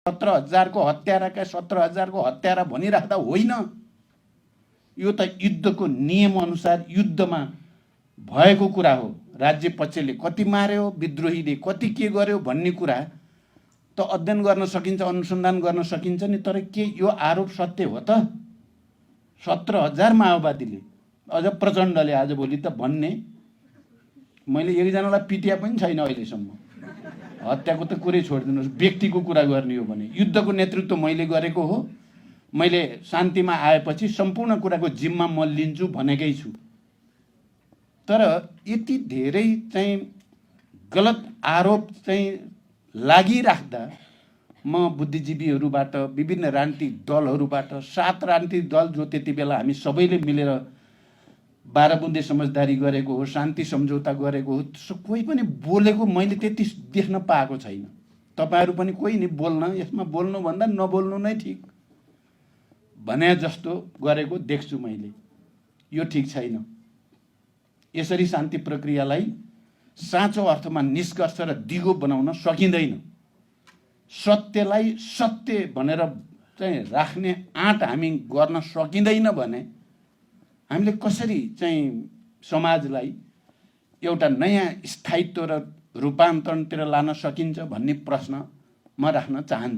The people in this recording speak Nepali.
17,000 को हत्याराका 17,000 को हत्यारा भनिराख्दा होइन। यो त युद्धको नियम अनुसार युद्धमा भएको कुरा हो। राज्य पक्षले कति मार्यो, विद्रोहीले कति के गर्यो भन्ने कुरा त अध्ययन गर्न सकिन्छ, अनुसन्धान गर्न सकिन्छ नि। तर के यो आरोप सत्य हो त? 17,000 माओवादीले, अझ प्रचण्डले आजभोलि त भन्ने, मैले एकजनालाई पिटिया पनि छैन अहिलेसम्म। हत्याको त कुरै छोडिदिनुहोस्, व्यक्तिको कुरा गर्ने हो भने युद्धको नेतृत्व मैले गरेको हो। मैले शान्तिमा आएपछि सम्पूर्ण कुराको जिम्मा म लिन्छु भनेकै छु। तर यति धेरै चाहिँ गलत आरोप चाहिँ लागिराख्दा म बुद्धिजीवीहरूबाट, विभिन्न राजनीतिक दलहरूबाट, 7 राजनीतिक दल जो त्यति बेला हामी सबैले मिलेर 12 बुँदे समझदारी गरेको हो, शान्ति सम्झौता गरेको हो, कोही पनि बोलेको मैले त्यति देख्न पाएको छैन। तपाईहरू पनि कोही नि बोल्न, यसमा बोल्नुभन्दा नबोल्नु नै ठिक भने जस्तो गरेको देख्छु मैले। यो ठिक छैन। यसरी शान्ति प्रक्रियालाई साँचो अर्थमा निष्कर्ष र दिगो बनाउन सकिँदैन। सत्यलाई सत्य भनेर चाहिँ राख्ने आँट हामी गर्न सकिँदैन भने हामीले कसरी चाहिँ समाजलाई एउटा नयाँ स्थायित्व र रूपान्तरणतिर लान सकिन्छ भन्ने प्रश्न म राख्न चाहन्छु।